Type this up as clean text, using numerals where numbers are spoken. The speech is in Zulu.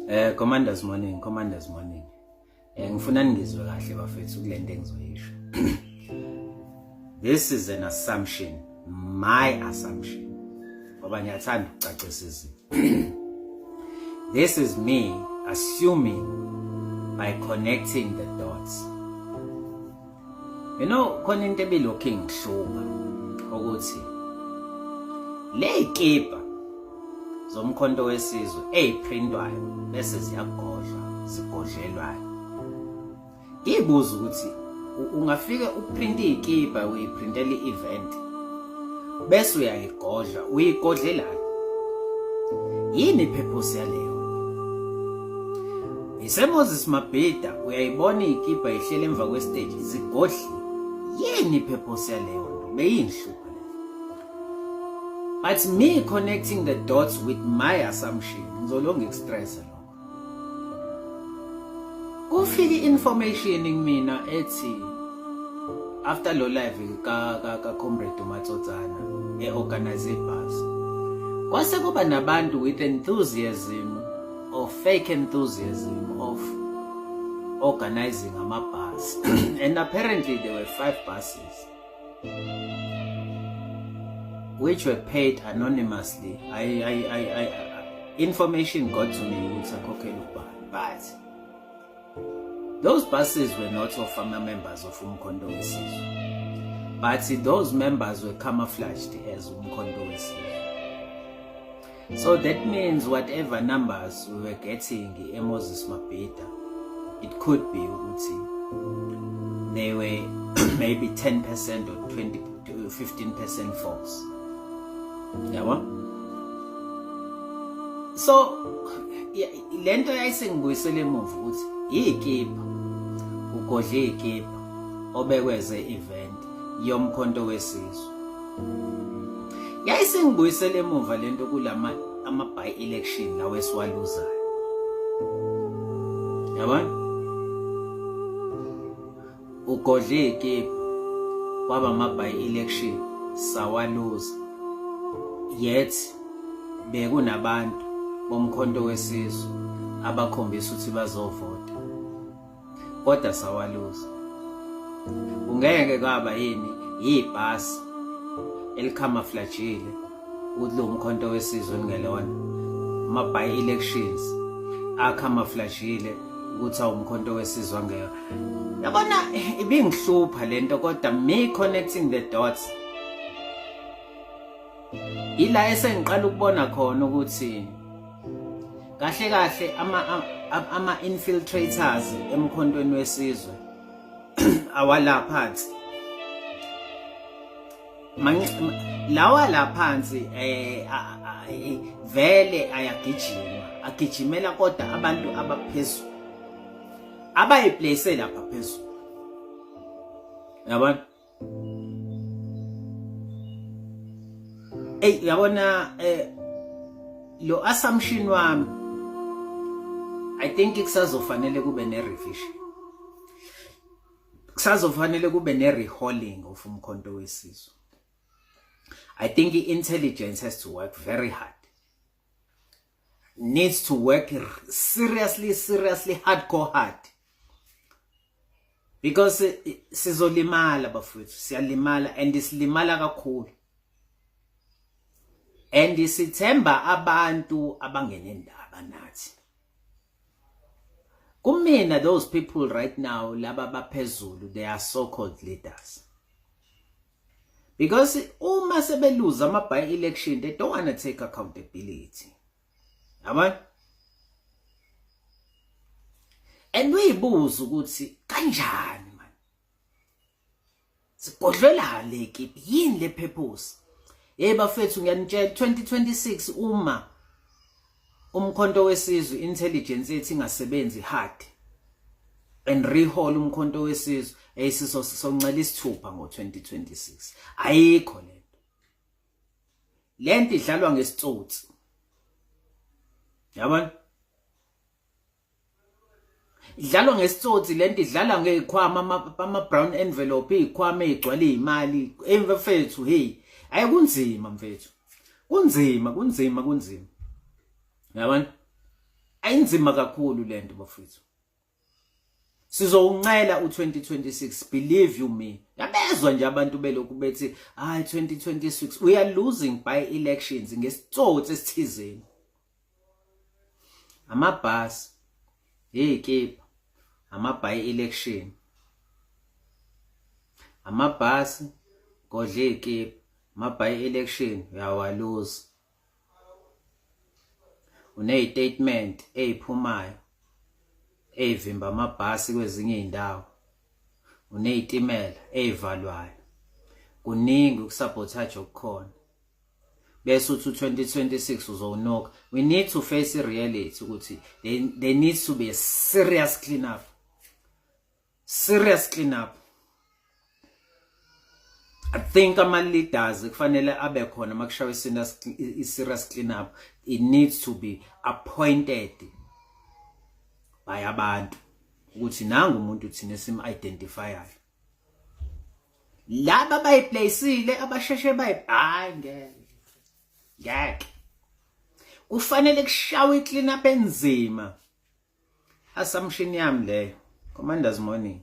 Commanders morning, Commanders morning. Ngifuna ningizwe kahle bafethu kulento engizoyisho. This is an assumption, my assumption. Ngoba ngiyathanda ukucacisa izinto. This is me assuming by connecting the dots. You know, khona into ebilokhu ingihlupha ukuthi lezikipa zomkhonto wesizwe eziprintwayo bese ziyagodlwa zigodlelwayo. Ngibuza ukuthi ungafike uprinte ikipa uyiprintela i-event bese uyayigodla uyigodlelani? Yini ipurpose yaleyo? IseMoses Mabhida uyayibona ikipa ihlele emva kwestage zigodliwe. Yini ipurpose yaleyo nto? Beyinhlupha leyo. But me connecting the dots with my assumption, ngizolonga ngikustressa lokho. Kufika i-information kumina ethi after lo live ka ka, ka comrade uMatsotsana e-organize ibhasi kwase kuba nabantu with enthusiasm or fake enthusiasm of organizing amabhasi and apparently there were five buses which were paid anonymously. I information got to me ukuthi akhokhele ubani, but those buses were not of ama members of Umkhonto weSizwe, but those members were camouflaged as Umkhonto weSizwe. So that means whatever numbers we were getting eMoses Mabhida, it could be ukuthi they were maybe 10% or 20 to 15% false. Yabo? So lento yayisengibuyisele emuva ukuthi ikipa ugodle ikipa obekweze event yomkhonto wesizwe. Yayisengibuyisele emuva lento kulama ama by election lawo esiwaluzayo. Yabona? Ugodle ikipa kwaba ama by election sawaluza. Yet bekunabantu bomkhonto wesizwe abakhombisa ukuthi bazovota. Kodwa sawaluza. Kungeke kwaba yini yibhasi elicamouflagile ukuthi lo mkhonto wesizwe ningelona ama by elections acamouflagile ukuthi awumkhonto wesizwe angeke. Yabona ibingihlupha lento kodwa me connecting the dots ila esengiqala ukubona khona ukuthi kahle kahle ama ama infiltrators emkhontweni wesizwe awala phansi lawa la phansi eh vele ayagijima agijimela kodwa abantu abaphezulu abayiplace lapha phezulu yabona. Ey yabona lo assumption wami I think kusazofanele kube ne revision. Kusazofanele kube ne rehauling of umkhonto wesizwe. I think intelligence has to work very hard. Needs to work seriously, seriously hardcore hard. Because sizolimala bafowethu, siyalimala and silimala kakhulu. And sithemba abantu abangenendaba nathi. Kumina those people right now laba baphezulu, they are so called leaders. Because uma sebeluza ama by election they don't want to take accountability. Yabona? And uyibuza ukuthi kanjani man? Sigodlwela le kipi yini le purpose? Hey bafethu ngiyanitshela 2026 uma umkhonto wesizwe intelligence yethu ingasebenzi hard and rehaul umkhonto wesizwe eyisiso soncela isithupha ngo2026 ayikho lento. Lento idlalwa ngesitsotsi. Yabona? Idlalwa ngesitsotsi lento, idlala ngezikhwama ama brown envelope, izikhwama ezigcwele imali emfethu. Hey, ayikunzima mfethu, kunzima kunzima kunzima, yabona? Ayinzima. Inzima kakhulu lento, bafethu. Sizowuncela u2026, believe you me. Yabezwa nje abantu belokhu bethi, "Hayi, 2026 we are losing by elections ngesitsotsi esithizeni." Amabhasi, izikipa, ama by election, amabhasi godla izikipa, ama by election uyawaluza. Uney'statement ey'phumayo ey'vimba amabhasi kwezinye iy'ndawo, uney'timela ey'valwayo, kuningi ukusabotage okukhona, bese uthi u2026 uzowunuka. We need to face i-reality ukuthi there needs to be a serious clean up, serious clean up. I think ama leaders kufanele abe khona makushawa i-serious clean up. It needs to be appointed by abantu ukuthi nangu umuntu thina esim identifyayo. Laba bayiplaceile abasheshe bayi, hayi, ngeke, ngeke. Kufanele kushawe i-clean up enzima. Assumption yami leyo. Commanders morning.